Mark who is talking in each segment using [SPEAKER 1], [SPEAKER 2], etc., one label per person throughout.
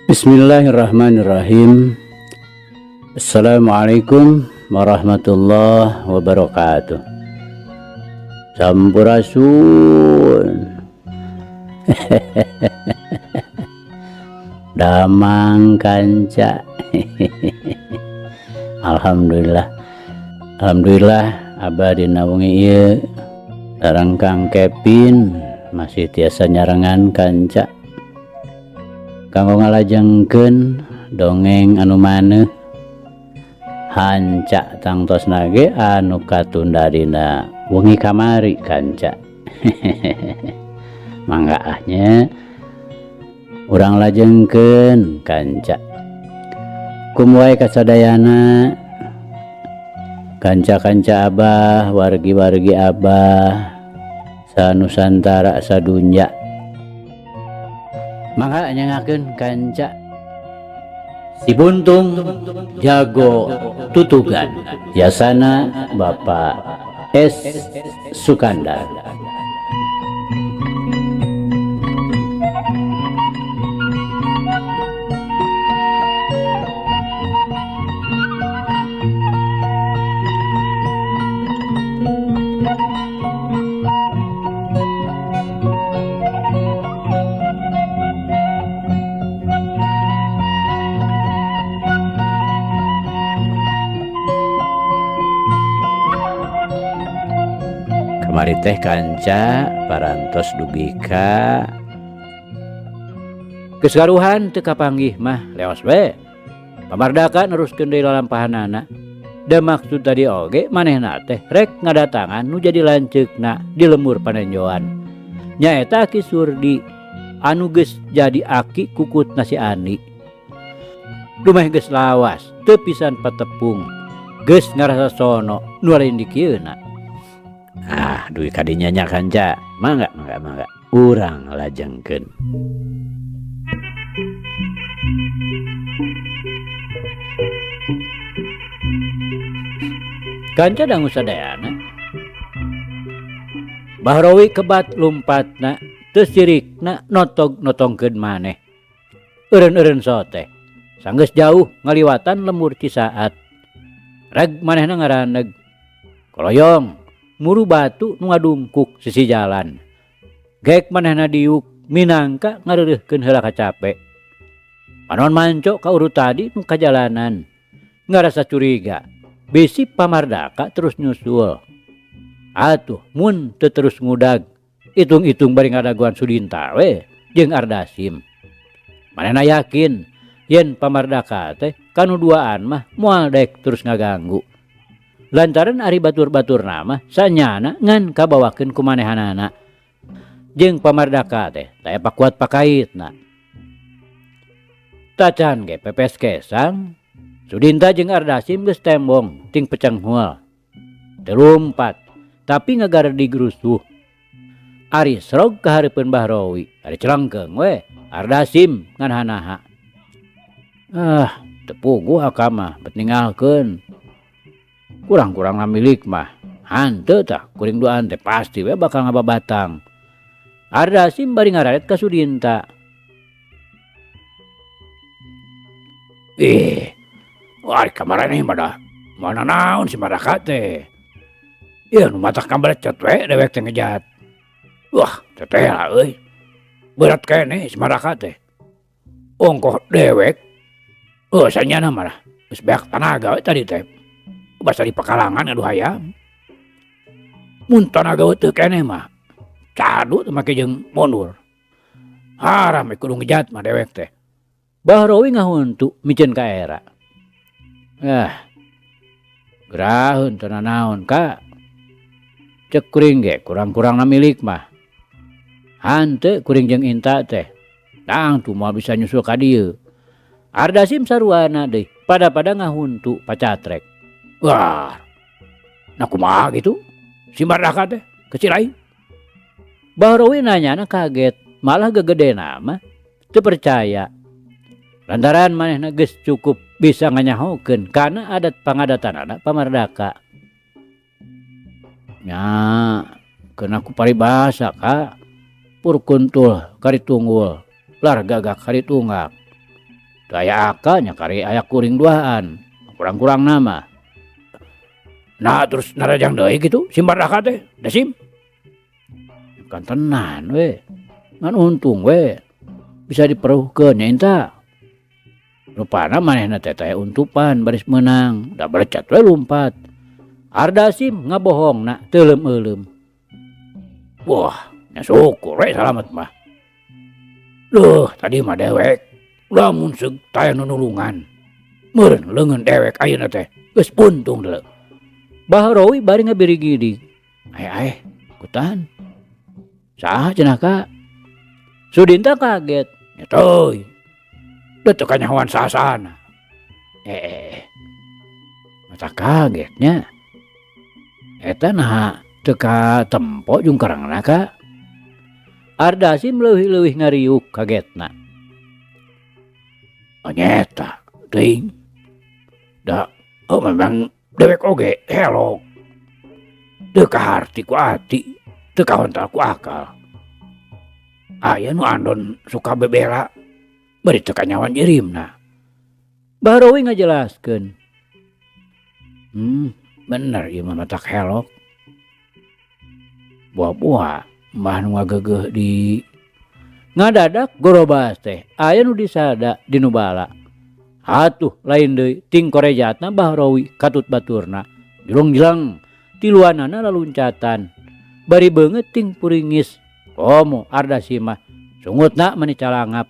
[SPEAKER 1] Bismillahirrahmanirrahim. Assalamualaikum warahmatullahi wabarakatuh. Sampurasun. Damang kanca. Alhamdulillah. Alhamdulillah abah dina wengi ieu sareng Kang Kevin masih tiasa nyarengan kanca. Kanggo ngalajengkeun dongeng anu maneuh hanca tangtosna ge anu katunda dina wengi kamari kanca. Mangga ah nya urang lajengkeun kanca. Kum wae kasadayana kanca-kanca abah, wargi-wargi abah sanusantara sadunya. Mangga nyangakeun kanca Si Buntung Jago Tutugan yasana Bapak S Sukandar. Kamari teh kanca parantos dugi ka geus garuhan teu kapanggih mah leos we. Pamardaka neruskeun deui lalampahanana. Da maksud tadi oge manehna teh rek ngadatangan nu jadi lanceukna di lembur panenjoan. Nyaeta Aki Surdi anu geus jadi aki kukutna si Andi. Dumeh geus lawas teu pisan patepung geus ngarasa sono nu lain dikieuna. Ah, duit kadinya nya kanca. Mangga, mangga, mangga. Urang lajengkeun. Kanca dangu sadayana. Bahrowi kebat lumpatna, teu sirikna notog notongkeun maneh. Eureun-eureun soteh. Sanggeus jauh ngaliwatan lemur Cisaat. Reg manehna ngaraneg. Koloyong muru batu nu ngadungkuk sisi jalan. Gek manehna diuk minangka ngareureuhkeun heula kacape. Panon manco ka urut tadi nu kajalanan. Ngarasa curiga. Bisi pamardaka terus nyusul. Atuh mun teu terus ngudag. Itung-itung bari ngadaguan Sudinta we jeung Ardasim. Manehna yakin yen pamardaka teh kanu duaan mah moal daek terus ngaganggu. Lantaran ari batur-batur nama sanyana ngan kabawakeun ku manehanana. Jeung pamardaka teh taya pakuat pakaitna. Tacan ge pepes kesang, Sudinta jeung Ardasim geus tembong ting pecenghul. Teu lumpat, tapi ngagardi gerusuh. Ari srog ka hareupeun Bahrowi, ari celengkeung we Ardasim ngan hanaha. Ah, teu puguh akam mah bet ninggalkeun. Kurang-kurang milik mah hanteu tah kuring duaan teh pasti we bakal ngababatang. Ardasim bari ngararet ka Sudinta.
[SPEAKER 2] Ih, wah kamaraneh mah dah. Mana naon si Maraka teh. Ieu nu matak kabarecet we dewek teh ngejat. Wah, teteh lah euy. Berat keneh si Maraka teh. Ongkoh dewek. Oh, sanyana mah lah. Geus beak tanaga we tadi teh. Basa di pekalangan adu hayam. Mun tanaga teu keneh mah cadu teh make jeung mundur. Haram we kudu ngejat mah dewek teh.
[SPEAKER 1] Bahrowi ngahuntu miceun ka era. Ah. Geraheun teu nanaon ka. Cek kuring ge kurang-kurangna milik mah. Hanteu kuring jeung Inta teh. Tang tu moal bisa nyusul ka dieu. Ardasim saruana deui pada-pada ngahuntu pacatrek.
[SPEAKER 2] Wah, nah kumaha gitu? Si Mardaka teh kecil aing.
[SPEAKER 1] Bahrowi nanyana kaget, malah gegedena mah teu percaya. Lantaran manehna geus cukup bisa nganyahokeun kana adat pangadatanana pamardaka. Nya, keun aku paribasa ka. Pur kuntul kari tunggul, lar gagak kari tunggak. Teu aya akal nya kari aya kuring duaan. Kurang-kurangna mah.
[SPEAKER 2] Nah terus narajang deui kitu si Mardaka teh, Dasim.
[SPEAKER 1] Kantenan we. Ngan untung we bisa diperuhkeun nya enta. Rupana manehna teh taya untupan baris meunang, da belecat we lumpat. Ardasim ngabohongna teu leuleum-euleum.
[SPEAKER 2] Wah, nya syukur we salamet mah. Duh, tadi mah dewek lamun seug taya nu nulungan. Meureun leungeun dewek ayeuna teh geus puntung deuleu.
[SPEAKER 1] Bahrowi bari ngabirigidig. Ae ae, kutan. Saha cenah ka? Sudinta kaget.
[SPEAKER 2] Nya teuing. Da teu kanyahoan saha-sahana.
[SPEAKER 1] Eh, mata kagetnya. Eta naha teu katempo jungkerangna ka? Ardasim leuwih-leuwih ngariuk kagetna.
[SPEAKER 2] Oh, nyeta teuing. Da oh, memang dewek oge helok. Teu kaharti ku ati, teu kahontal ku akal. Aya nu andon suka bebela, bari teu kanyahoan jirimna.
[SPEAKER 1] Bahrowi ngajelaskeun. Bener ieu mah matak helok. Buah-buah mbah nu ngageugeuh di ngadadak gorobas teh aya nu disada di nu bala. Atuh lain deui ting korejatna Bahrowi katut baturna. Jelong-jeleng tiluanana laluncatan. Bari beungeut ting puringis. Komo Ardasi mah sungutna mani calangap.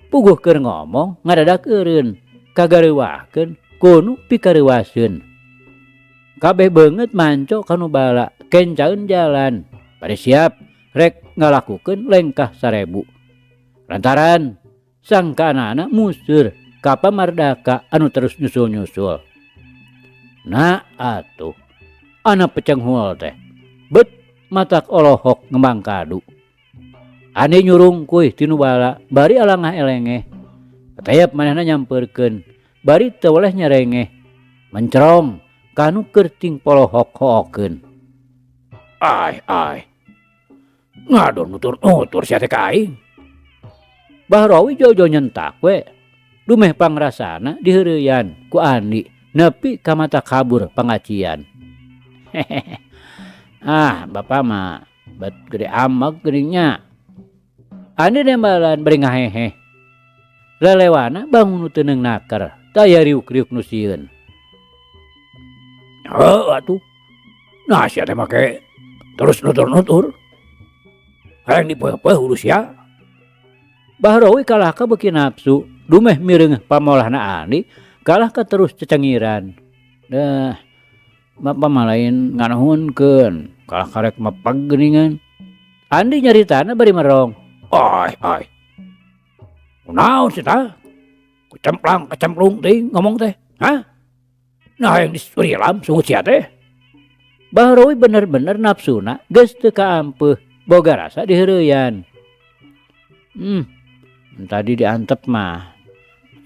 [SPEAKER 1] Puguh keur ngomong ngadadak eureun kagareuwahkeun kunu pikareuwaseun. Kabeh beungeut manco ka nu bala kencaeun jalan. Bari siap rek ngalakukeun lengkah 1000. Lantaran sangkaanana museur ka pamardaka anu terus nyusul-nyusul. Nah atuh ana pecenghul teh bet matak olohok ngembang kadu. Ane nyurungkuy tinu bala bari alangah elengeh. Katayap manehna nyampeurkeun bari teu weleh nyerengeh. Mencerong kanu keur ting polohok hookeun.
[SPEAKER 2] Ai ai. Ngadon nutur-nutur sia teh ka aing.
[SPEAKER 1] Bahrowi jojo nyentak we. Dumeh pangrasana diheureuyaan ku Andi nepi ka mata kabur pangacian. Ah, bapak mah bet gede ameg geuning nya. Andi nembalan bari ngaheheh. Lelewana bangun nu teu neung naker, taya riuk-riuk nu sieun.
[SPEAKER 2] Heuh atuh. Nah sia teh make terus nutur-nutur. Hayang dipeupeuh hulu sia.
[SPEAKER 1] Bahrowi kalah ka beuki nafsu, dumeh mireungeuh pamolahna Andi, kalah ka terus cecengiran. Dah, bapak mah lain nganuhunkeun, kalah karek mepeg geuningan. Andi nyaritana bari merong.
[SPEAKER 2] Ai ai. Kunaon sih tah? Kecemplang kecemplung teuing ngomong teh. Hah? Nah hayang disurilam sungut sia teh.
[SPEAKER 1] Bahrowi bener-bener nafsuna geus teu kaampeuh, boga rasa diheureuyaan. Tadi diantep mah.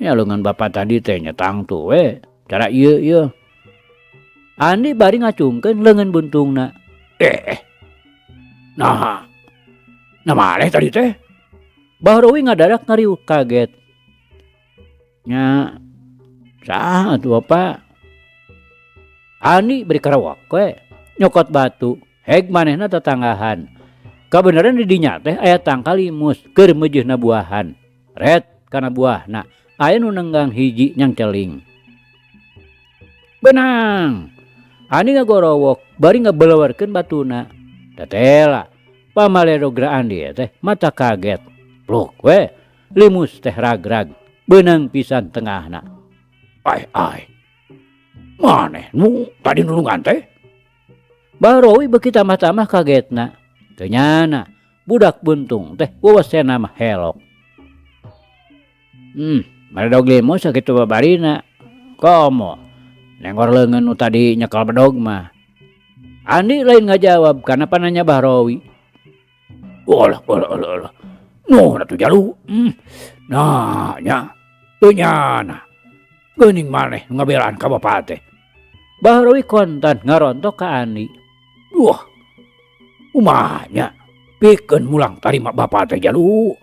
[SPEAKER 1] Ya leungeun bapak tadi teh nya tangtu we, cara ieu ieu. Andi bari ngacungkeun leungeun buntungna.
[SPEAKER 2] Nah. Nah maneh tadi teh?
[SPEAKER 1] Bahrowi ngadadak ngariuk kaget. Nya saha atuh bapak? Andi bari karawak we, nyokot batu, heg manehna tetanggahan. Kabeneran di dinya teh aya tangkal limus keur meujeuhna buahan. Ret kana buahna, aya nu nenggang hiji nyang celing. Benang. Andi ngagorowok bari ngabelewerkeun batuna. Tetela pamaledogra Andi teh mata kaget. Pluk we, limus teh ragrag, beunang pisan tengahna.
[SPEAKER 2] Ai ai. Maneh nu tadi nulungan teh?
[SPEAKER 1] Bahrowi beuki tambah-tambah kagetna. Teu nyana, budak buntung teh wewesena mah helok. Maredog limus sakitu babarina. Komo nengor leungeun nu tadi nyekel bedog mah. Andi lain ngajawab kana pananya Bahrowi.
[SPEAKER 2] Olah, olah, olah, olah. Nuh, atuh jalu. Nah, nya. Teu nyana. Geuning maneh nu ngabelaan ka bapa teh.
[SPEAKER 1] Bahrowi kontan ngarontok ka Andi.
[SPEAKER 2] Wah. Kumaha nya? Pikeun mulang tarima bapa teh jalu.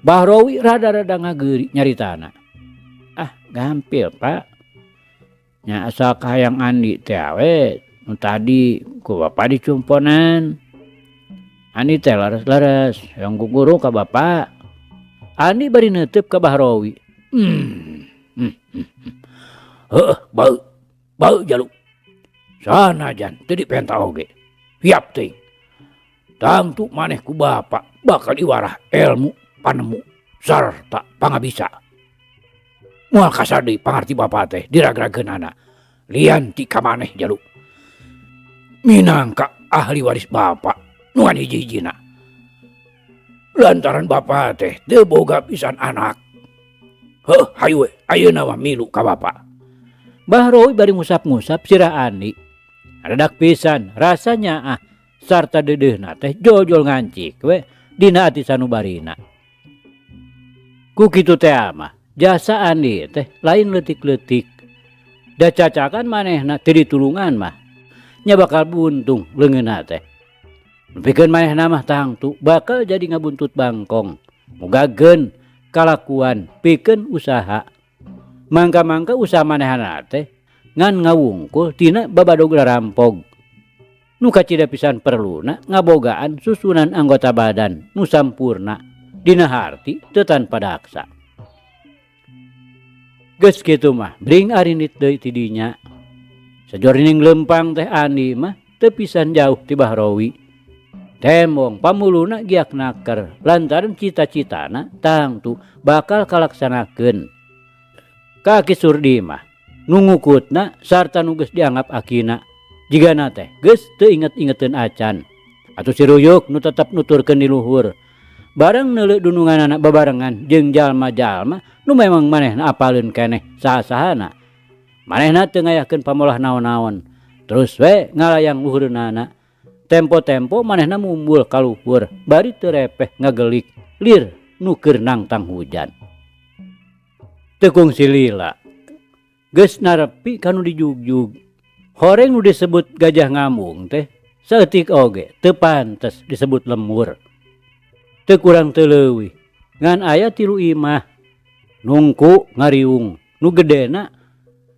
[SPEAKER 1] Bahrowi rada-rada ngageuri nyaritana. Ah, gampil, Pak. Nya asal kahayang Andi teh we nu tadi ku Bapak dicumponan. Andi teh leres-leres hoyong guguru ka Bapak. Andi bari neuteub ka Bahrowi.
[SPEAKER 2] Heuh, bau. Bau jalu. Sanajan teu dipenta oge. Hiap teuing. Tangtu maneh ku Bapak bakal diwarah ilmu, panemu, sarta pangabisa. Moal kasar deui pangarti Bapa teh diragrageunana. Lian ti ka maneh jalu. Minangka ahli waris Bapa nu ngan hiji-hijina. Lantaran Bapa teh teu boga pisan anak. Heuh, hayu we ayeuna mah milu ka Bapa.
[SPEAKER 1] Bahrowi bari ngusap-ngusap sirah Andi. Redak pisan rasanya ah sarta deudeuhna teh jol-jol ngancik we dina ati sanubarina. Ku kitu teh mah jasa Andi teh lain leutik-leutik. Da cacakan manehna teu ditulungan mah nya bakal buntung leungeunna teh. Nepikeun manehna mah tangtu bakal jadi ngabuntut bangkong. Mugageun kalakuan pikeun usaha. Mangka-mangka usaha manehna teh ngan ngawungkul tina babadog larampog. Nu kacida pisan perluna ngabogaan susunan anggota badan nu sampurna dina harti teu tanpa daksa. Geus kitu mah bring arindit deui ti dinya. Sajorining leumpang teh Andi mah teu pisan jauh ti Bahrowi. Tembong pamuluna giak naker lantaran cita-citana tangtu bakal kalaksanakeun. Ka Aki Surdi mah nu ngukutna sarta nu geus dianggap akina. Jigana teh geus teu inget-ingeteun acan. Atuh si Ruyuk nu tetep nuturkeun di luhur. Bareng neuleuh dununganana babarengan jeung jalma-jalma nu memang manehna apaleun keneh saha-sahana. Manehna teu ngayakeun pamolah naon-naon. Terus we ngalayang luhureunana. Tempo-tempo manehna mumbul ka luhur bari teu repeh ngagelik lir nu keur nangtang hujan. Teu kungsi lila. Geus narepi ka nu dijugjug. Horeng nu disebut gajah ngamung teh saeutik oge teu pantes disebut lemur. Teu kurang teu leuwih ngan aya 3 imah nungku ngariung nu gedena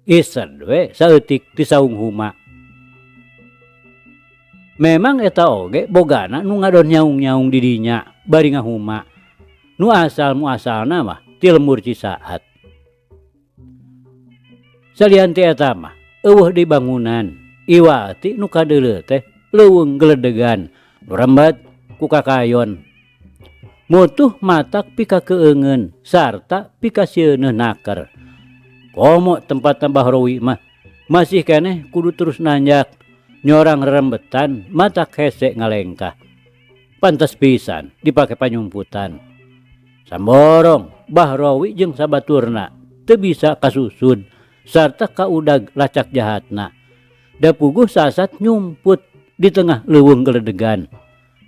[SPEAKER 1] ised we saeutik ti saung huma. Memang eta oge bogana nu ngadon nyaung-nyaung di dinya bari ngahuma. Nu asal muasalna mah ti lemur Cisaat. Salian ti eta mah eueuh di bangunan iwati nu kadeuleu teh leuweung geledegan nu rembat ku kakayon. Mutuh matak pikakeungeun sarta pikasieuneuh naker. Komo tempat tambah Bahrowi mah masih keneh kudu terus nanjak nyorang rerembetan matak hese ngalengkah. Pantes pisan dipake panyumputan. Samborong Bahrowi jeung sabaturna teu bisa kasusud sarta kaudag lacak jahatna. Da puguh sasat nyumput di tengah leuweung geledegan.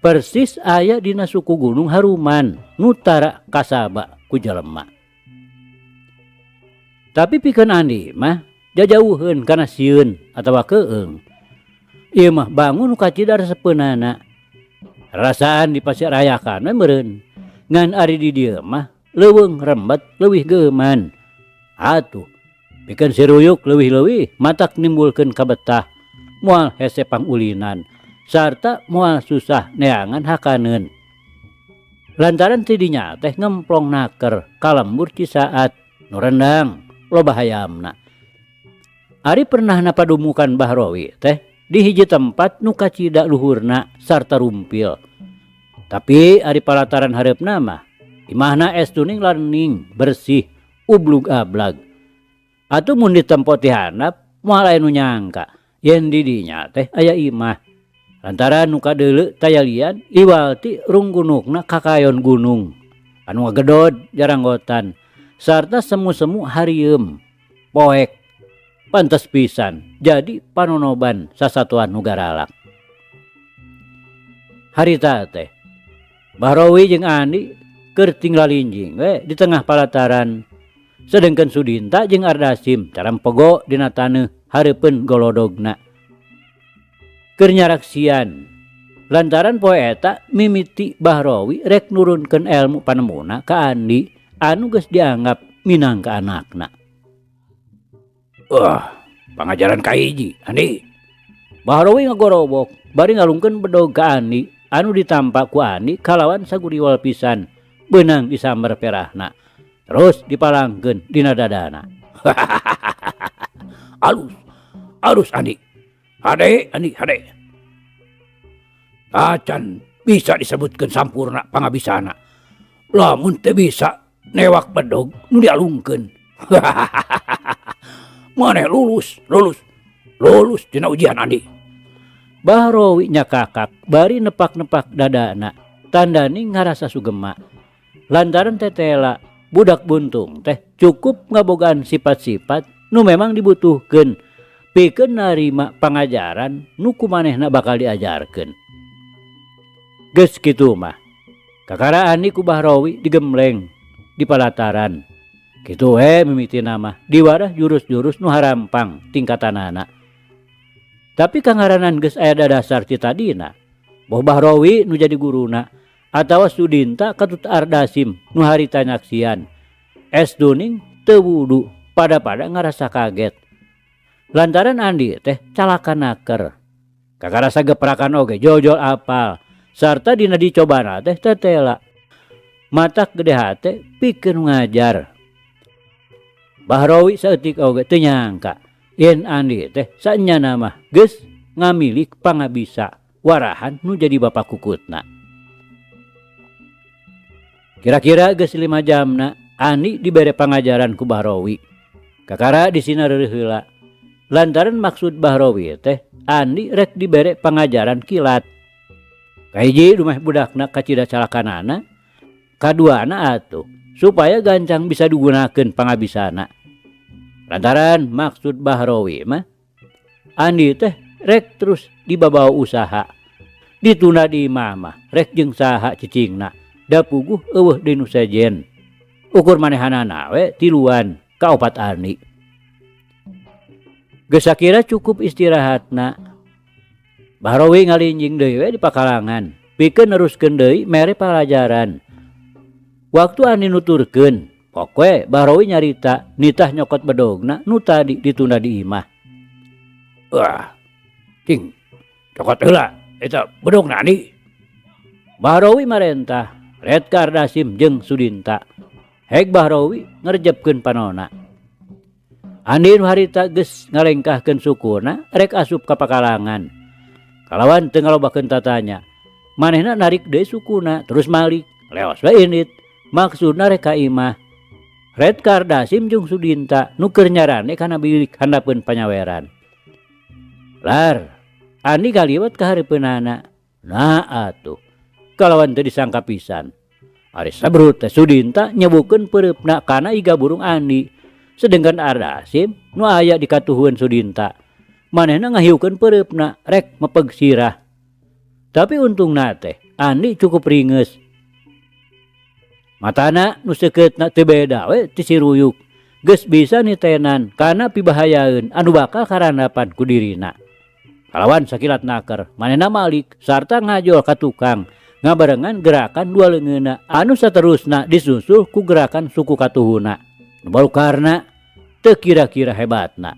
[SPEAKER 1] Persis aya dina suku gunung Haruman nu tara kasaba ku jelema. Tapi pikeun Andi mah jajauheun kana sieun atawa keung. Ieu mah bangun nu kacida resepeunana. Rasaan di pasir rayakan we meureun. Ngan ari di dieu mah leuweung rembet leuwih geuman. Atuh pikeun si Ruyuk leuwih-leuwih matak nimbulkeun kabetah moal hese pangulinan sarta moal susah neangan hakaneun. Lantaran ti dinya teh ngemplong naker ka lembur Cisaat nu rendang loba hayamna. Ari pernah napadumukan Bahrowi teh di hiji tempat nu kacida luhurna sarta rumpil. Tapi ari palataran hareupna mah imahna estuning laning bersih ublug ablag. Atuh mun ditempo ti handap moal aya nu nyangka yen di dinya teh aya imah. Lantaran nu kadeuleu tayalian iwal ti runggunukna kakayon gunung anu ngagedod jaranggotan sarta semu-semu harieum poek. Pantes pisan jadi panonoban sasatuan nu garalak. Harita teh Bahrowi jeung Andi keur tinggal linjing we di tengah palataran. Sedengkeun Sudinta jeung Ardasim carampogo dina taneuh hareupeun golodogna. Keur nyaraksian lantaran poe eta mimiti Bahrowi rek nurunkeun elmu panemuna ka Andi anu geus dianggap minangka anakna.
[SPEAKER 2] Wah, pangajaran kahiji, Andi.
[SPEAKER 1] Bahrawi ngagorobok bari ngalungkeun bedog ka Andi anu ditampa ku Andi kalawan saguriwal pisan beunang disamber perahna terus dipalangkeun dina dadana.
[SPEAKER 2] Alus, alus Andi. Hade, Andi, hade. Acan bisa disebutkeun sampurna pangabisana. Lamun teu bisa newak bedog nu dialungkeun. Maneh lulus, lulus, lulus dina ujian Andi.
[SPEAKER 1] Bahrawi nyakakak bari nepak-nepak dadana tandani ngarasa sugema. Lantaran tetela budak buntung teh cukup ngabogaan sifat-sifat nu memang dibutuhkeun pikeun narima pangajaran nu kumanehna bakal diajarkeun. Geus kitu mah kakara Andi ku Bahrawi digembleng di palataran. Kitu we mimitina mah diwarah jurus-jurus nu harampang tingkatanana. Tapi kangaranan geus aya dadasar ti tadina, boh Bahrawi nu jadi guruna atawa Sudinta katut Ardasim nu harita nyaksian. Es duning teu wudu pada-pada ngarasa kaget. Lantaran Andi teh calaka naker. Kakarasa geprakan oge jol-jol apal sarta dina dicobana teh tetela. Matak gede hate pikeun ngajar. Bahrawi saeutik oge teu nyangka yen Andi teh saenyana mah geus ngamilik pangabisa warahan nu jadi bapak kukutna. Kira-kira geus 5 jamna Andi dibere pangajaran ku Bahrawi. Kakara disina reureuh heula. Lantaran maksud Bahrawi teh Andi rek dibere pangajaran kilat. Kahiji rumah budakna kacida calakanana, kaduana atuh supaya gancang bisa digunakeun pangabisana. Lantaran maksud Bahrawi mah Andi teh rek terus dibabawa usaha. Ditunda di imah mah rek jeung saha cicingna. Da puguh eueuh deui nu sejen. Ukur manehanana we tiluan ka opat Andi. Geus sakira cukup istirahatna. Bahrawi ngalinjing deui we di pakalangan pikeun neruskeun deui mere palajaran. Waktu Andi nuturkeun, pokwe Bahrawi nyarita nitah nyokot bedogna nu tadi ditunda di imah.
[SPEAKER 2] Wah, cing, cokot heula eta bedogna Andi.
[SPEAKER 1] Bahrawi marentah ret ka Ardasim jeung Sudinta. Heg Bahrawi ngerjepkeun panona. Andi nu harita geus ngalengkahkeun sukuna rek asup ka pakalangan. Kalawan teu ngalobakeun tatanya. Manehna narik deui sukuna terus malik, leos we indit. Maksudna rek ka imah. Ret ka Ardasim jeung Sudinta nu keur nyarane kana bilik handapeun panyaweran. Lar, Andi kaliwat ka hareupeunana. Nah atuh, kalawan teu disangka pisan. Ari sabrut teh Sudinta nyebukeun peureupna kana iga burung Andi. Sedengkeun Ardasim nu aya di katuhueun Sudinta. Manehna ngahiukeun peureupna rek mepeg sirah. Tapi untungna teh Andi cukup ringeus. Matana nu seukeutna teu beda we ti si ruyuk. Geus bisa nitenan kana pibahayaeun anu bakal karandapan ku dirina. Kalawan sakilat naker, manehna malik sarta ngajol ka tukang ngabarengan gerakan dua leungeunna anu saterusna disusul ku gerakan suku katuhuna. Nu balukarna teu kira-kira hebatna.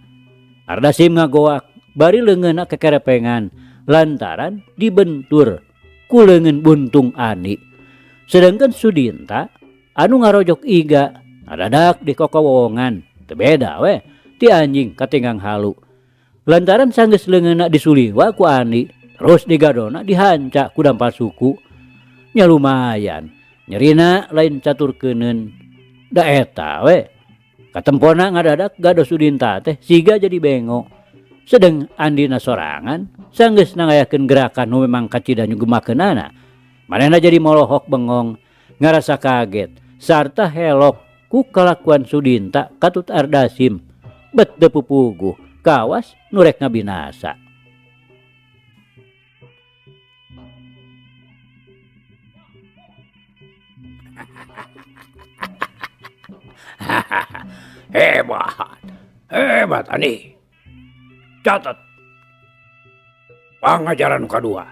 [SPEAKER 1] Ardasim ngagoak bari leungeunna kekerepengan lantaran dibentur ku leungeun buntung Andi. Sedangkan Sudinta anu ngarojok iga ngadadak di kokowongan teu beda we ti anjing katinggang halu. Lantaran sanggeus leungeunna disuliwa ku Andi terus digadona dihanca ku dampal suku. Nya lumayan nyerina lain catur keuneun da eta we. Katempona ngadadak gado Sudinta teh siga jadi bengo. Sedeng Andina sorangan sanggeus nangayakeun gerakan nu memang kacida nyugemakeunana. Manehna jadi molohok bengong ngarasa kaget sarta helok ku kalakuan Sudinta katut Ardasim bet teu pupuguh kawas nu rek ngabinasa.
[SPEAKER 2] Hebat, hebat Andi. Catat pangajaran kedua.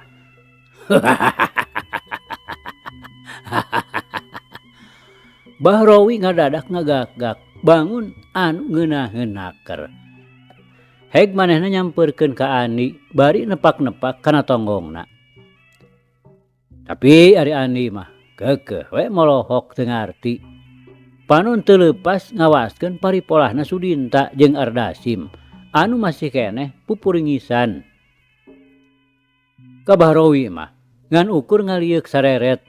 [SPEAKER 1] Bahrawi ngadadak ngagak-gak bangun anu ngeunaheun naker. Heg manehna nyamperkeun ka Andi bari nepak-nepak kana tonggongna. Tapi ari Andi mah keukeuh we molohok teu ngarti. Panon teu leupas ngawaskeun paripolahna Sudinta jeung Ardasim anu masih keneh pupuringisan. Ka Bahrowi mah ngan ukur ngalieuk sareret.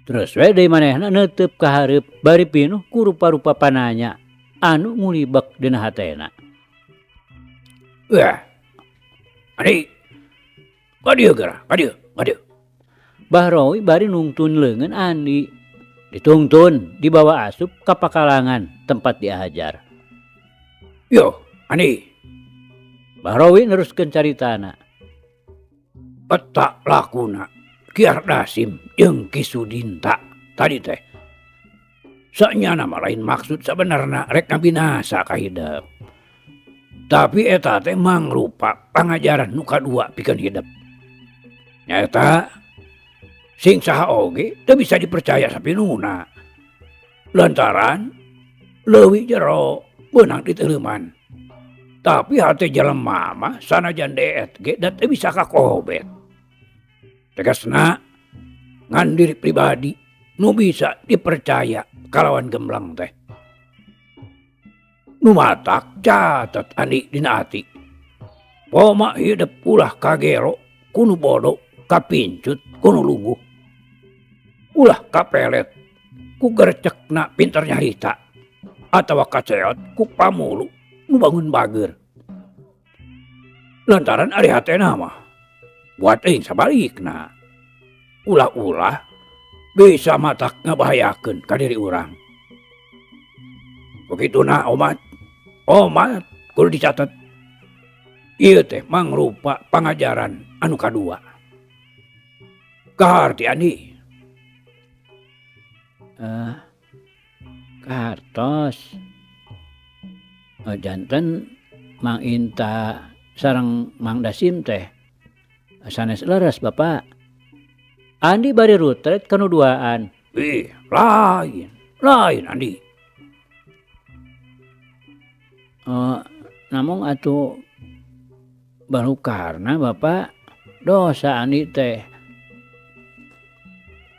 [SPEAKER 1] Terus we deui manehna neuteub ka hareup bari pinuh ku rupa-rupa pananya anu ngulibek dina hatena.
[SPEAKER 2] Wah. Adi. Ka dieu geura, ka dieu, ka dieu.
[SPEAKER 1] Bahrowi bari nungtun leungeun Andi. Ditungtun dibawa asup ka pakalangan tempat diajar.
[SPEAKER 2] Yo, Andi.
[SPEAKER 1] Bahrowi neruskeun caritana.
[SPEAKER 2] Peta lakuna Ki Ardasim jeung Ki Sudinta tadi teh. Sanyana mah lain maksud sabenerna rek ngabinasa ka hidep. Tapi eta teh mangrupa pangajaran nu kadua pikeun hidep. Nyaeta sing saha oge teu bisa dipercaya sapinuna. Lantaran leuwih jero beunang diteuleuman. Tapi hate jelema mah sanajan deet ge da teu bisa kakobet. Tegasna ngan diri pribadi nu bisa dipercaya kalawan gembleng teh. Nu matak catet Andi dina ati. Poma hidep ulah kagero ku nu bodo kapincut ku nu lungguh. Ulah kapelet ku gercekna pinter nyarita atawa kaceot ku pamulu nu bangun bager. Lantaran ari hatena mah buat euy sabalikna. Ulah-ulah bisa matak ngabahayakeun ka diri urang. Begituna omat, omat kudu dicatet. Ieu teh mangrupa pangajaran anu kadua. Kaharti Andi?
[SPEAKER 1] Kahartos. Janten Mang Inta sareng Mang Dasim teh sanes leres Bapak. Andi bari rutret kanu duaan.
[SPEAKER 2] Ih, lain, lain Andi.
[SPEAKER 1] Namung atuh balukarna Bapak dosa Andi teh.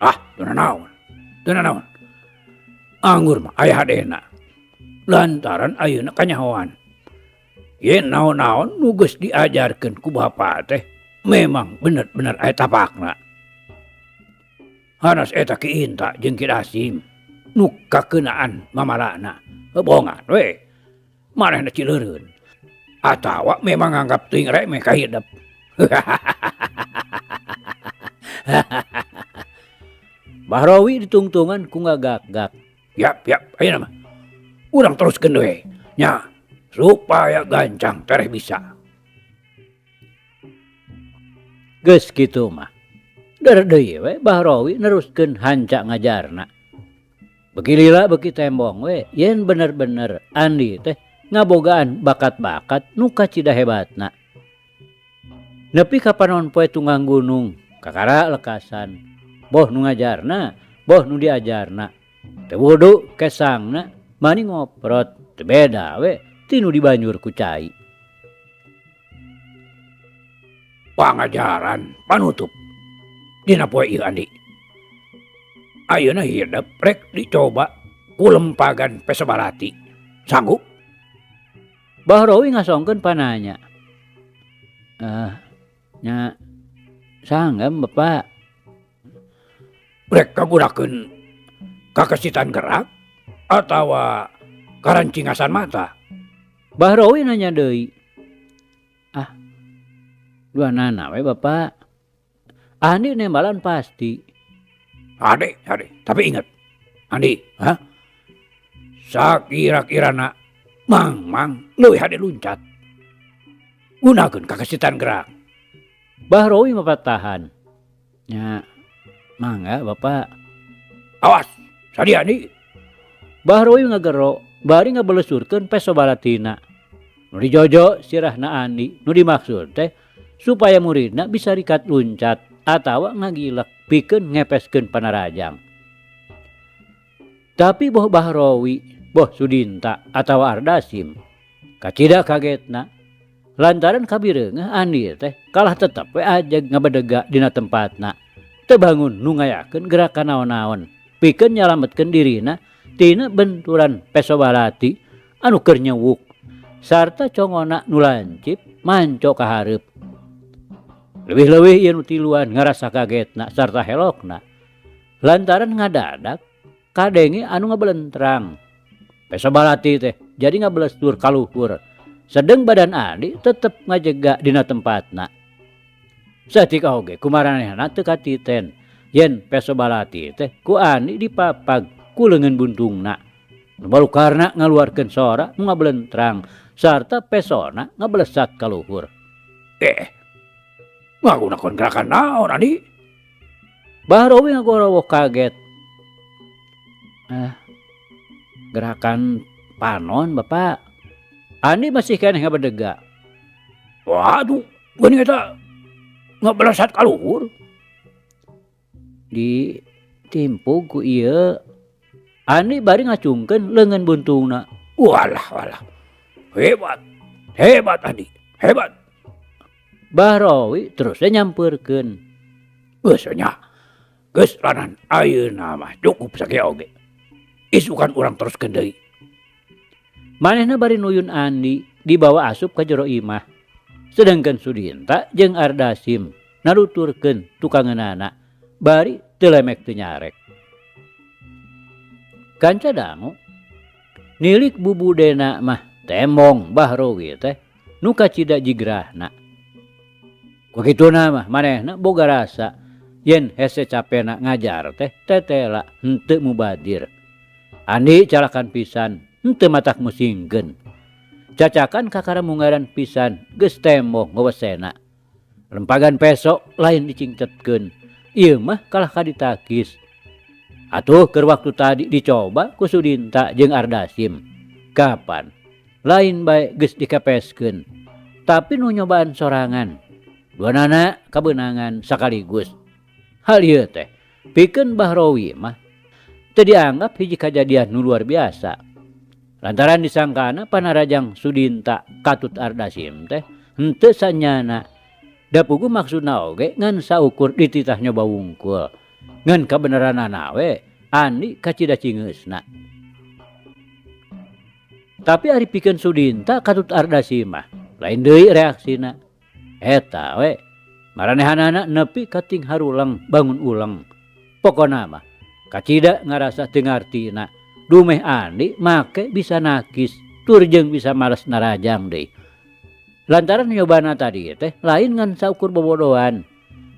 [SPEAKER 2] Ah, teu nanaon, teu nanaon. Anggur mah aya hadena. Lantaran ayeuna kanyahoan. Yen naon-naon nu geus diajarkeun ku bapa teh memang bener-bener aya tapakna. Hanas eta Ki Inta jeung Ki Dasim nu kakeunaan mamalana. Heubohongan we. Manehna cileureun. Atawa memang nganggap teuing remeh ka hidep.
[SPEAKER 1] Bahrowi ditungtungan ku ngagak-gak.
[SPEAKER 2] Yap, yap, ayeuna mah. Urang teruskeun we. Nya, supaya gancang tereh bisa.
[SPEAKER 1] Geus kitu mah. Der deui we Bahrowi neruskeun hanca ngajarna. Beki lila beki tembong we yen bener-bener Andi teh ngabogaan bakat-bakat nu kacida hebatna. Nepi ka panon poe tunggang gunung kakara lekasan. Boh nu ngajarna, boh nu diajarna. Teu wudu kesangna mani ngoprot teu beda we ti nu dibanjur ku cai.
[SPEAKER 2] Pangajaran panutup dina poe ieu Andi. Ayeuna hidep rek dicoba ku lempagan pesobarati. Sanggup?
[SPEAKER 1] Bahrowi ngasongkeun pananya. Nya sanggem Bapak.
[SPEAKER 2] Rek kagunakeun kakesitan gerak atawa karancingasan mata?
[SPEAKER 1] Bahrowi nanya deui. Ah, duanana we Bapak. Andi nembalan pasti.
[SPEAKER 2] Ade, ade. Tapi ingat, Andi, ha? Sakira-kirana mang-mang leuwih hade luncat. Gunakeun kakesitan gerak.
[SPEAKER 1] Bahrowi mapatahan. Nya, mangga Bapak.
[SPEAKER 2] Awas, sadia Andi.
[SPEAKER 1] Bahrowi ngagero, bari ngabelesurkeun peso balatina. Nu dijojo sirahna Andi, nu dimaksud teh supaya muridna bisa rikat luncat atawa ngagilek pikeun ngepeskeun panarajang. Tapi boh Bahrowi, boh Sudinta atawa Ardasim, kacida kagetna Lantaran kabireungeuh Andi teh kalah tetep we ajeg ngabedega dina tempatna. Teu bangun nu ngayakeun gerakan naon-naon pikeun nyalametkeun dirina tina benturan peso balati anu keur nyewuk sarta congona nu lancip manco ka hareup. Leuwih-leuwih ieu nu tiluan ngarasa kagetna sarta helokna lantaran ngadadak kadenge anu ngabelentrang. Peso balati teh jadi ngabelestur ka luhur. Sedeng badan Andi tetep ngajega dina tempatna. Saeutik oge kumaranehna teu katiten yen peso balati teh ku Andi dipapag ku leungeun buntungna. Nu balukarna ngaluarkeun sora nu ngabelentrang sarta pesona ngabelesat ka luhur.
[SPEAKER 2] Ngagunakeun gerakan naon Andi?
[SPEAKER 1] Bahrowi ngagorowoh kaget. Gerakan panon Bapak. Andi masih keneh ngabedega.
[SPEAKER 2] Waduh, geuning eta ngabelesat ka luhur.
[SPEAKER 1] Ditimpug ku ieu. Andi bari ngacungkeun leungeun buntungna.
[SPEAKER 2] Walah, walah. Hebat. Hebat Andi, hebat.
[SPEAKER 1] Bahrowi terus nyampeurkeun.
[SPEAKER 2] Geus nya. Geus lanan ayeuna mah cukup sakieu oge. Isukan urang teruskeun deui.
[SPEAKER 1] Manehna bari nuyun Andi dibawa asup ka jero imah. Sedengkeun Sudinta jeung Ardasim naruturkeun tukangeunana bari teu lemek teu nyarek. Kanca dangu nilik bubudena mah temong Bahrowi teh nu kacida jigrahna. Kukituna mah manehna boga rasa yen hese capena ngajar teh tetela henteu mubadir. Andi calakan pisan henteu matak musingkeun. Cacakan kakara mungaran pisan geus tembong ngewesena. Lempagan peso lain dicingcetkeun. Ieu mah kalah ka ditakis. Atuh keur waktu tadi dicoba ku Sudinta jeung Ardasim. Kapan? Lain bae geus dikepeskeun. Tapi nu nyobaan sorangan. Duanana kabeunangan sakaligus. Hal ieu teh pikeun Bahrowi mah teu dianggap hiji kajadian nu luar biasa. Lantaran disangkana panarajang Sudinta katut Ardasim teh henteu sanyana. Da puguh maksudna oge ngan saukur dititah nyoba wungkul. Ngan kabeneranana we Andi kacida cingeusna. Tapi ari pikeun Sudinta katut Ardasim mah lain deui reaksina. Eta we maranehanana nepi ka ting haruleng bangun uleng. Pokona mah kacida ngarasa teu ngartina. Dumeh Andi make bisa nakis tur jeung bisa males narajang deui. Lantaran nyobana tadi teh lain ngan saukur bobodohan,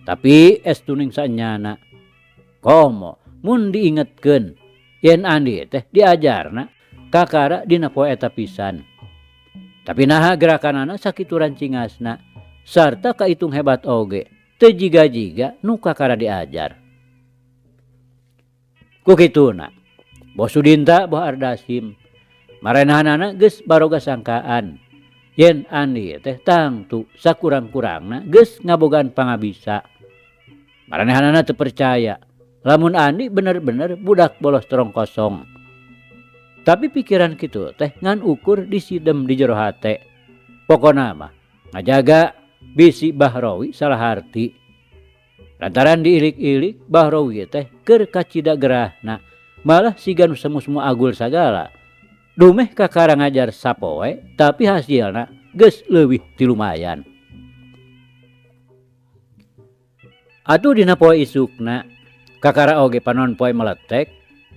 [SPEAKER 1] tapi es tuning sanyana. Komo mun diingetkeun yen Andi teh diajarna kakara dina poe eta pisan. Tapi naha gerakanana sakitu rancingasna sarta kaitung hebat oge teu jiga-jiga nu kakara diajar. Ku kituna boh Sudinta boh Ardasim marenahanana geus baroga sangkaan yen Andi teh tangtu sakurang-kurangna geus ngabogaan pangabisa. Marenahanana teu percaya lamun Andi bener-bener budak bolos terong kosong. Tapi pikiran kitu teh ngan ukur disidem di jero hate. Pokona mah ngajaga bisi Bahrowi salah harti. Lantaran diilik-ilik Bahrowi teh keur kacida gerahna malah siga nu semu-semu agul sagala. Dumeh kakara ngajar sapoe tapi hasilna geus leuwih ti lumayan. Atuh dina poe isukna kakara oge panon poe meletek,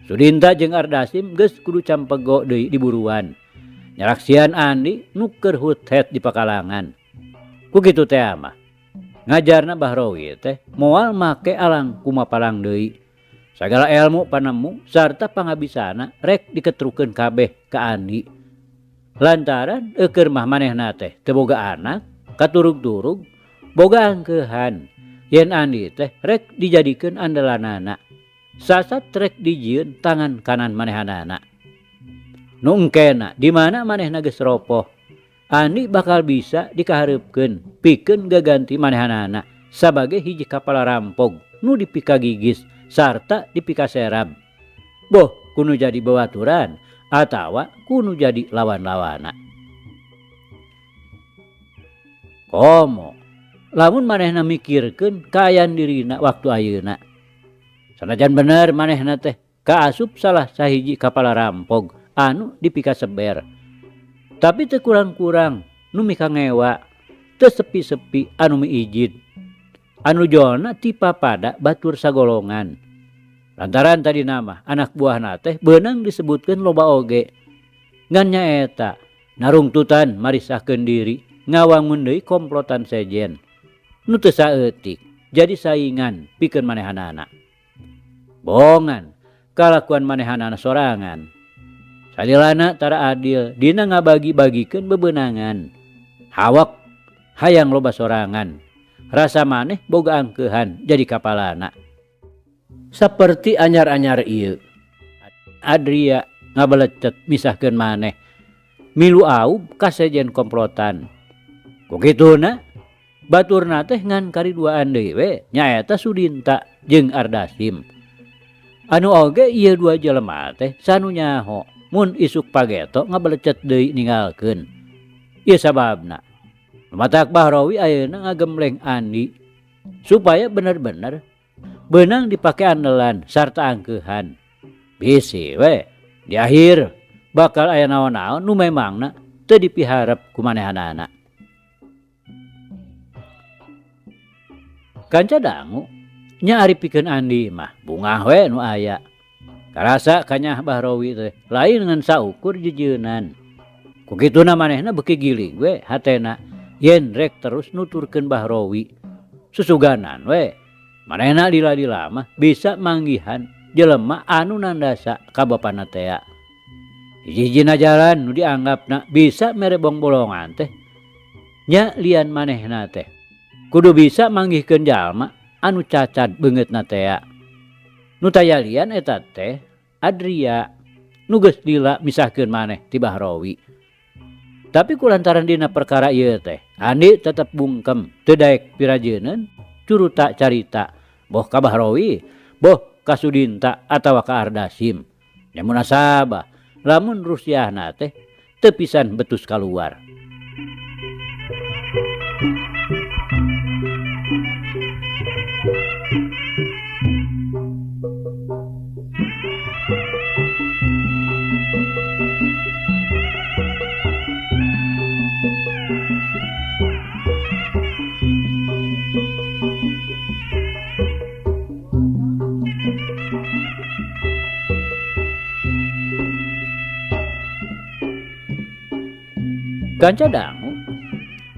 [SPEAKER 1] Sudinta jeung Ardasim geus kudu campego deui di buruan. Nyaraksian Andi nu keur huthet di pakalangan. Ku kitu teh mah ngajarna Bahrowi teh moal make alang kumapalang deui. Sagala ilmu panemu sarta pangabisana rek diketrukeun kabeh ka Andi. Lantaran eukeun mah manehna teh teu boga anak, katurug-turug boga angkeuhan yen Andi teh rek dijadikeun andalanana. Sasat rek dijieun tangan kanan manehanana. Nu engkena di mana manehna geus ropoh, Andi bakal bisa dikahareupkeun pikeun gaganti manehanana sabagai hiji kapala rampog nu dipikagigis sarta dipikaserab. Boh kunu jadi babaturan atawa kunu jadi lawan-lawana. Komo lamun manehna mikirkeun kaayaan dirina waktu ayeuna. Sanajan bener manehna teh kaasup salah sahiji kapala rampog anu dipikaseber. Tapi teu kurang-kurang nu mikangewa, teu sepi-sepi anu miijid. Anu jolna tipapada batur sagolongan. Lantaran tadi nama anak buahna teh beunang disebutkeun loba oge. Ngan nyaeta narungtutan marisahkeun diri ngawangun deui komplotan sejen. Nu teu saeutik jadi saingan pikeun manehanana. Bongan kalakuan manehanana sorangan. Salilana tara adil dina ngabagi-bagikeun bebenangan. Hawak hayang loba sorangan. Rasa maneh boga angkeuhan jadi kapalana. Saperti anyar-anyar ieu. Adria ngabelecet misahkeun maneh. Milu aub ka sejen komplotan. Ku kituna baturna teh ngan kariduaan deui we nyaeta Sudinta jeung Ardasim. Anu oge ieu dua jelema teh sanu nyaho mun isuk pageto ngabelecet deui ninggalkeun. Ieu sababna matak Bahrawi ayeuna ngagembleng Andi supaya bener-bener beunang dipake andelan sarta angkeuhan. Bisi we di akhir bakal aya naon-naon nu memangna teu dipiharep ku manehanana. Kanca dangu nya ari pikeun Andi mah bungah we nu aya. Karasa kanyah Bahrawi teh lain ngan saukur jejeunan. Ku kituna manehna beuki gilig we hatena yen rek terus nuturkeun Bahrawi. Susuganan we manehna lila-lila mah bisa manggihan jelema anu nandasa ka bapana tea. Hiji-hijina jalan nu dianggapna bisa mere bongbolongan teh nya lian manehna teh. Kudu bisa manggihkeun jalma anu cacad beungeutna tea. Nu taya lian eta teh Adria nu geus lila misahkeun maneh ti Bahrawi. Tapi kulantaran dina perkara ieu teh Andi tetep bungkem teu daek pirajeuneun curuta carita boh ka Bahrawi boh ka Sudinta atawa ka Ardasim. Nya munasabah lamun rusiahna teh teu pisan betus kaluar. Kanca dangu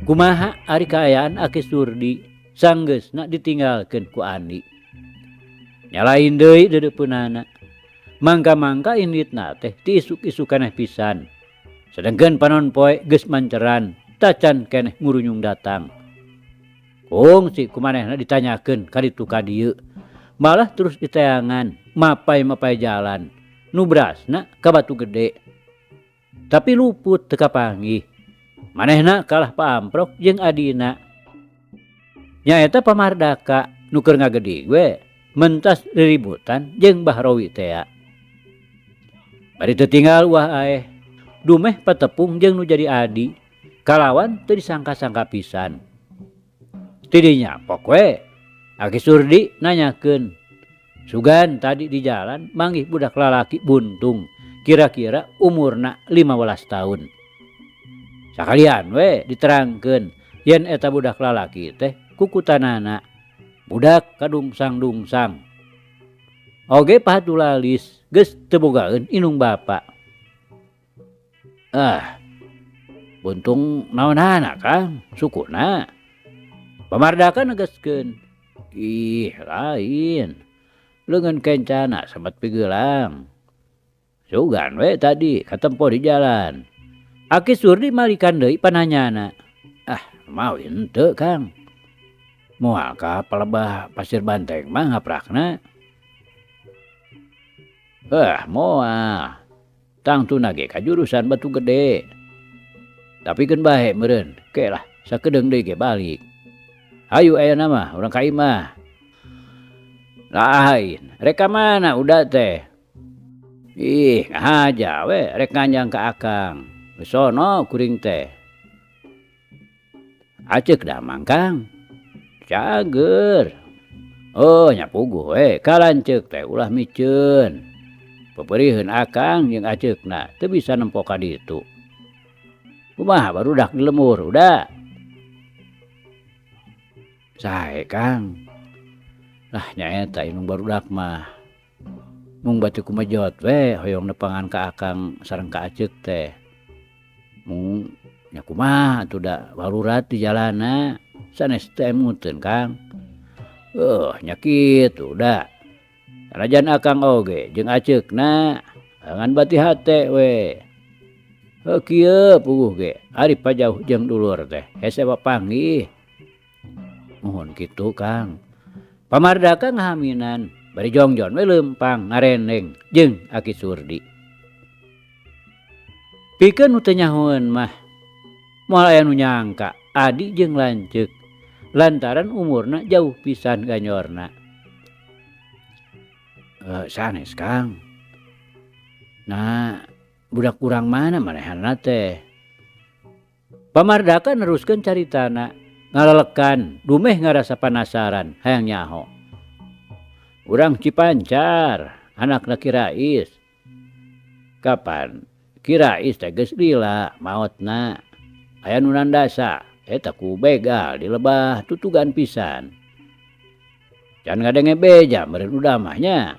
[SPEAKER 1] kumaha ari kaayaan Aki Surdi sanggeusna ditinggalkeun ku Andi. Nyalain deui deudeupeunana. Mangka-mangka inditna teh ti isuk-isuk keneh pisan. Sedengkeun panon poe geus manceran tacan keneh ngurunyung datang. Kungsi kumanehna ditanyakeun ka ditu ka dieu. Malah terus diteangan mapai-mapai jalan nu berasna ka Batu Gede. Tapi luput teu kapanggih. Manehna kalah paamprok jeung adina. Nyaeta Pamardaka nu keur ngagedig we mentas riributan jeung Bahrawi tea. Bari teu tinggal uah aeh dumeh patepung jeung nu jadi adi kalawan teu disangka-sangka pisan. Tidinya pok we Aki Surdi nanyakeun. Sugan tadi di jalan manggih budak lalaki buntung kira-kira umurna 15 tahun. Sakalian we diterangkeun yen eta budak lalaki teh kukutanana budak kadungsang-dungsang. Oge pahatulalis geus teu bogaeun inung bapa. Ah, buntung naonana Kang sukuna. Pamardaka negaskeun. Ih, lain. Leungeun kencana samet pigelang. Sugan we tadi katempo di jalan. Aki Surdi malikan deui pananyana. Ah, mau henteu Kang. Moal ka palebah Pasir Banteng mah ngaprakna. Moal. Tangtuna ge ka jurusan Batu Gede. Tapi keun bae meureun, ke lah sakedeung deui ge balik. Hayu ayeuna mah urang ka imah. Lain, rek ka mana udah teh? Ih, ngahaja we rek nganjang ka akang. Sono kuring teh. Aceuk damang Kang. Cager. Oh nya puguh we ka lanceuk teh ulah miceun. Peperiheun akang jeung aceukna teu bisa nempo ka ditu. Kumaha barudak di lembur udah. Sae Kang. Lah nyaeta indung barudak mah. Mung batu kumejot we hoyong nepangan ka akang sareng ka aceuk teh. Mung nya kumaha atuh da barurat di jalana sanes teu emuteun Kang. Nya kitu da. Sanajan akang oge jeung aceukna ngan bati hate we. Heuh kieu puguh ge ari pajauh jeung dulur teh hese papanggih. Muhun kitu Kang. Pamardaka ngahaminan bari jongjon we leumpang ngarendeng jeung Aki Surdi. Pikeun nu teu nyahoeun mah moal aya nu nyangka adi jeung lanceuk lantaran umurna jauh pisan ganyorna. Sanes Kang. Nah, budak urang mana manehanna teh? Pamardaka neruskeun caritana ngalelekan dumeh ngarasa panasaran hayang nyaho. Urang Cipancar, anakna Ki Rais. Kapan Ki Rais teh geus lila maotna. Aya nu nandasa eta ku begal di lebah tutugan pisan. Can ngadenge beja meureun udah mah nya.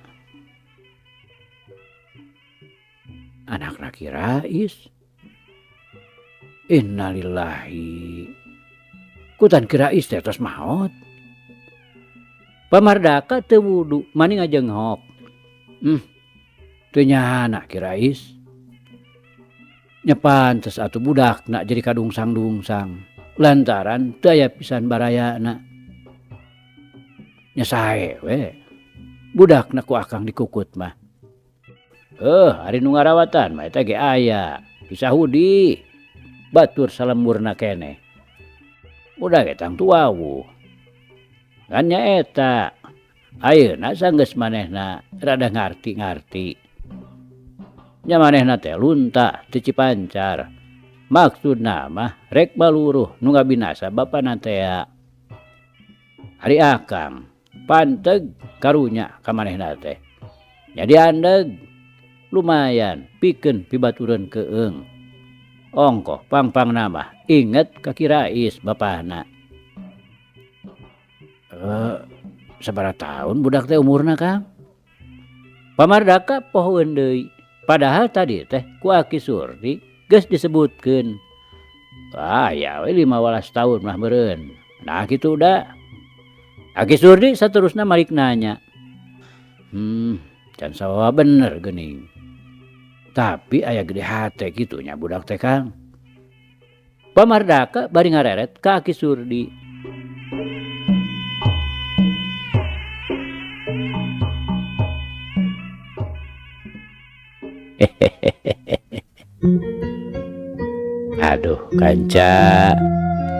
[SPEAKER 1] Anakna Ki Rais. Innalillahi. Kutan Ki Rais teh tos maot. Pamardaka teu wudu mani ngajenghok. Teu nyana Ki Rais. Nya pantes atuh budakna jadi kadungsang-dungsang lantaran teu aya pisan barayana. Nya sae we. Budakna ku akang dikukut mah. Ari nu ngarawatan mah eta ge aya. Ki Sahudi batur salemburna keneh. Udah ge tangtu wawuh. Ngan nyaeta ayeuna sanggeus manehna rada ngarti-ngarti. Nya manehna teh lunta ti Cipancar. Maksudna mah rek baluruh nu ngabinasa bapana tea. Ari akang panteg karunya ka manehna teh. Nya diandeg lumayan pikeun pibatureun keung. Ongkoh pangpangna mah inget ka Ki Rais bapana. Sabaraha tahun budak teh umurna Kang? Pamardaka pohoeun deui. Padahal tadi teh ku Aki Surdi geus disebutkeun. Aya we 15 tahun mah meureun. Nah kitu da. Aki Surdi saterusna malik nanya. Can sawawa bener geuning. Tapi aya gede hate kitu nya budak teh Kang. Pamardaka bari ngareret ka Aki Surdi. Aduh kanca,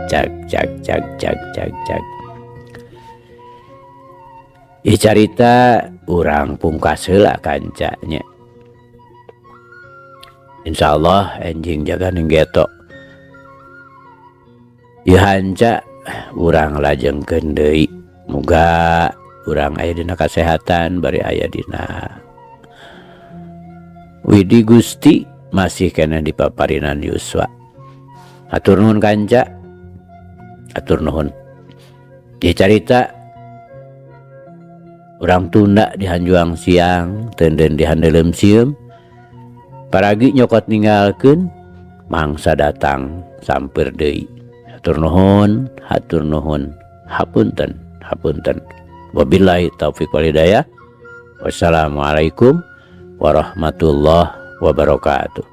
[SPEAKER 1] cak cak cak cak cak cak. Ih carita urang pungkas heula kanca nya. Insyaallah enjing jaga ning geto. Ieu hanca urang lajengkeun deui. Muga urang aya dina kasehatan bari aya dina Widi Gusti masih keneh di paparinan Yuswa. Hatur nuhun kanca. Hatur nuhun. Ieu carita urang tunda di hanjuang siang, teunden di handeuleum sieum. Paragi nyokot ninggalkeun, mangsa datang samper deui. Hatur nuhun, hatur nuhun, hapunten, hapunten. Wabillahi taufik wal hidayah. Wassalamualaikum warahmatullahi wabarakatuh.